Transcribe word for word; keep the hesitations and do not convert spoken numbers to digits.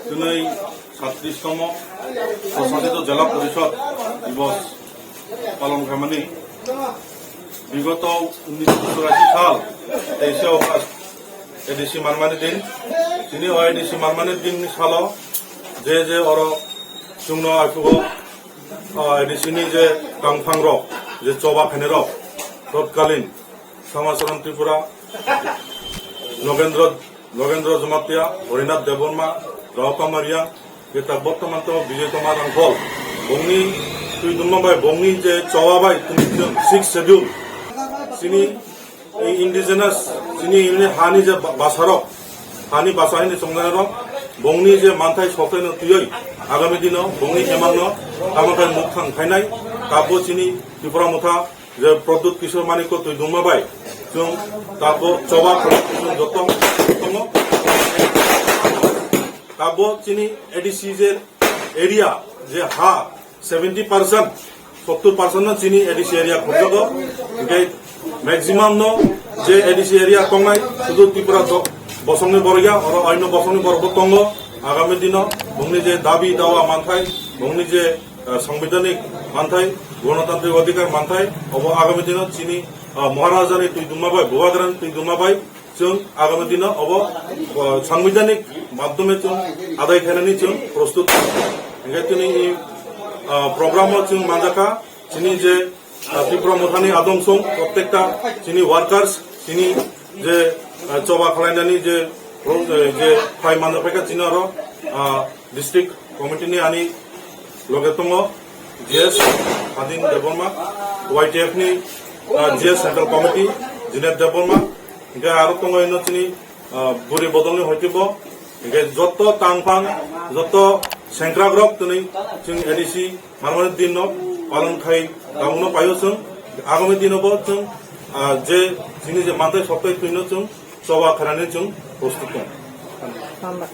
Twnwi satris tomo Swshasit Jela Porishod Divos palon khaimani. Bigoto unnish churashi sal teishe August A D C manmani din. Tini o A D C manmani din ni salo je je oro chwngno aiphugo, o A D C ni je tangphang rok, je choba khainai rok, totkalin Samacharan Tripura, Nogendra, Nogendra Jamatia, Harinath Debbarma, Rao Kamaria, je tak bortoman to Bijoy Kumar Rangkhol. Bongni twi dungma bai, bongni je choba bai, tini sixth schedule. Chini indigenous, chini ini hani je ba-, basarok, hani basa hini chongnairok, bongni je manthai soktaino twiwi, agami dino bongni emangno tamo khe mukthang khainai, tabo chini Tipra Motha je Pradyut Kishore Manikko twi dungma bai, chwng tabo choba khlai chwng joto tongo. Tabo chini A D C je area je ha seventy percent, sottur percent no chini A D C area khobjago. Hinkhe maximum no je A D C area tongnai, sudu Tripura do-, bosongni borok ya, oro aino bosongni borok bo tongo. Agami dino bongni je dabi dawa manthai, bongni je, eh, sangbidhanik manthai, gonotantrik odhikar manthai, obo agami dino chini, eh, Maharajani twi dungma bai, Bubagrani twi dungma bai, chwng agami dino obo, o, sangbidhanik madhyome chwng adai khainani chwng prostut. Hinkhe chini, o, program o chwng manjakha chini je, o, Tipra Mothani adong song prottekta chini workers, chini je, o, choba khwlainani je pro-, je phai manjak phaikha chini oro, o, District committee ni ani loge tongo G S Adin Debbarma, Y T F ni, ah, G S Central Committee Jinet Debbarma, hinkhe aro tongo ino chini, ah, buri bodolni hoitibo, hinkhe joto tangphang, joto sengkrakrok tini chwng A D C manmani dinno palon khai tabukno paio chwng, agami dino bo chwng, ah, je chini je manthai soktai twino chwng choba khainani chwng prostut tongo.